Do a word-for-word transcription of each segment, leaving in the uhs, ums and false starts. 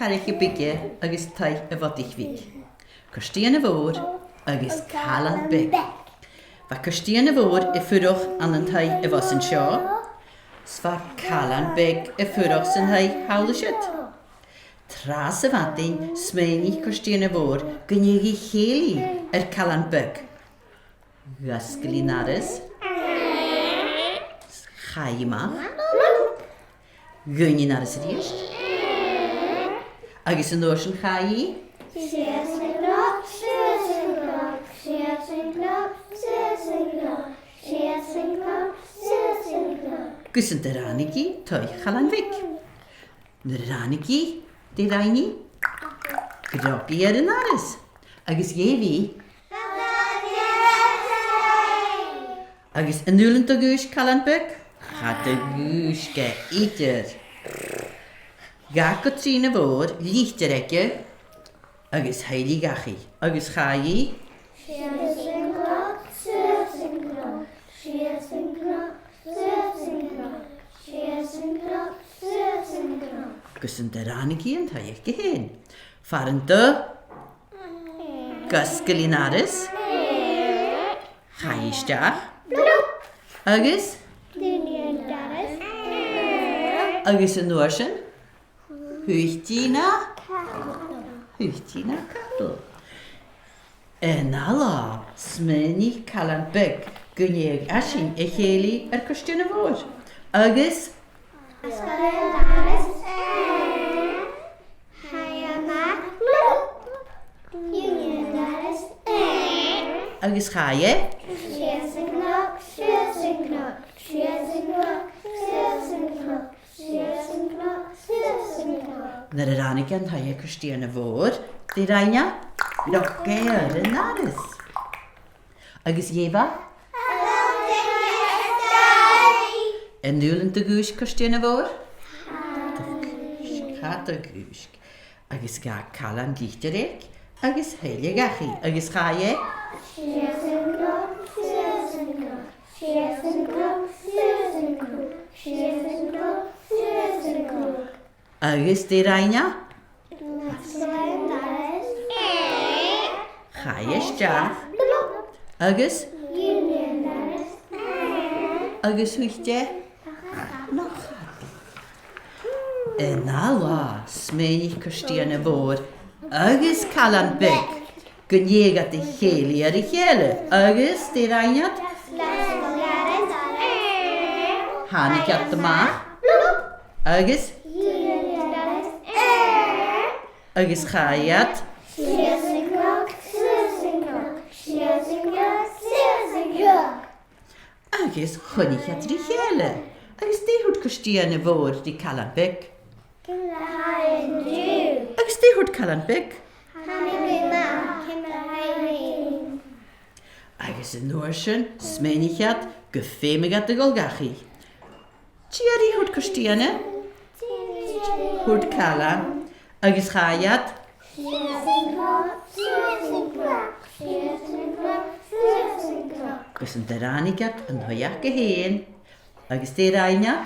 Carraiche Bige agus Taigh a' Bhodaich Bhig. Cairistìona Mhòr agus Cailean Beag. Bha Cairistìona Mhòr a' fuireach ann an taigh a bh' anns an seo, 's bha Cailean Beag a' fuireach san taigh thall an siud. Tràth sa mhadainn, smaoinich Cairistìona Mhòr gun dèidh i a chèilidh air Cailean Beag. Dh'fhosgail i an doras. Chaidh i a-mach. Dh'fhàs i an doras a-rithist. Agus an uair sin chaidh i. Sìos an cnoc, suas an cnoc, sìos an cnoc, suas an cnoc, sìos an cnoc, suas an cnoc. Gus an do ràinig i taigh Chailein Bhig. Nuair a ràinig i, dè rinn i? Ghnog i air an doras. Agus dh'èigh i. Agus an do dhùisg Cailean Beag? Cha do dhùisg e idir. Ghabh Catrìona Mhòr litir aige agus thill i dhachaigh agus chaidh i. Sìos an cnoc, suas an cnoc, sìos an cnoc, suas an cnoc, sìos an cnoc, suas an cnoc. Gus an do ràinig i an taigh aice fhèin. Far an do dh'fhosgail i an doras. Chaidh i a-steach. Agus? Dh'fhosgail i an doras. Agus an uair sin? Thuit i na? Thuit i na cadal. An ath latha, smaoinich Cailean Beag gun dèidh esan a chèilidh air Cairistìona Mhòr. Agus? Dh'fhosgail i an doras. Chaidh i a-mach. Dh'fhosgail i an doras. Agus chaidh i? Sìos an cnoc, sìos an cnoc, sìos an cnoc, sìos an cnoc. Sìos an cnoc, sìos an cnoc. Nuair a ràinig e an taigh aig Cairistìona Mhòr, dè rinn e? Ghnog e air an doras. Agus dh'èigh e? An do dhùisg Cairistìona Mhòr? Cha do dhùisg. Agus ghabh Cailean litir aige, agus thill e dhachaigh, agus chaidh e? Sìos an cnoc, sìos an cnoc, sìos an cnoc, sìos an cnoc, sìos an cnoc, sìos an cnoc. Agus dè rinn e? Dh'fhosgail e an doras. Chaidh e a-steach. Agus? Dh'fhosgail e an doras. Agus thuit e? Nach. An ath latha, smaoinich Cairistìona Mhòr agus Cailean Beag gun dèidh iad a chèilidh air a chèile, agus dè rinn iad? Thàinig iad a-mach. Agus? Agus chaidh iad? Sìos an cnoc, suas an cnoc, sìos an cnoc, suas an cnoc. Agus choinnich iad ri chèile. Agus dè thuirt Cairistìona Mhòr ri Cailean Beag? Ciamar a tha thu an-diugh? Agus dè thuirt Cailean Beag? Tha mi gu math, ciamar a tha thu fhèin? Agus an uair sin, smaoinich iad gum feumadh iad a dhol dhachaigh. Tìoraidh, thuirt Cairistìona. Thuirt Cailean. Agus chaidh iad. Sìos an cnoc, sìos an cnoc, sìos an cnoc, sìos an cnoc. Gus an do ràinig iad an taigh aca fhèin. Agus dè rinn iad?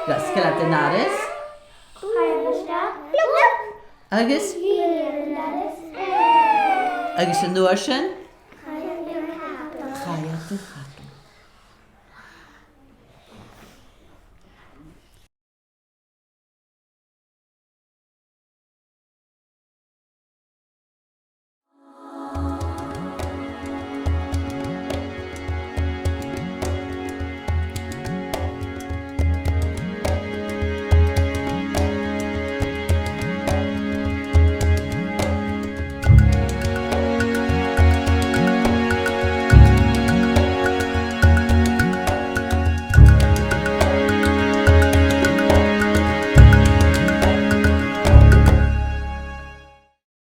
Dh'fhosgail iad an doras. Agus? Agus an uair sin? Chaidh iad a chadal.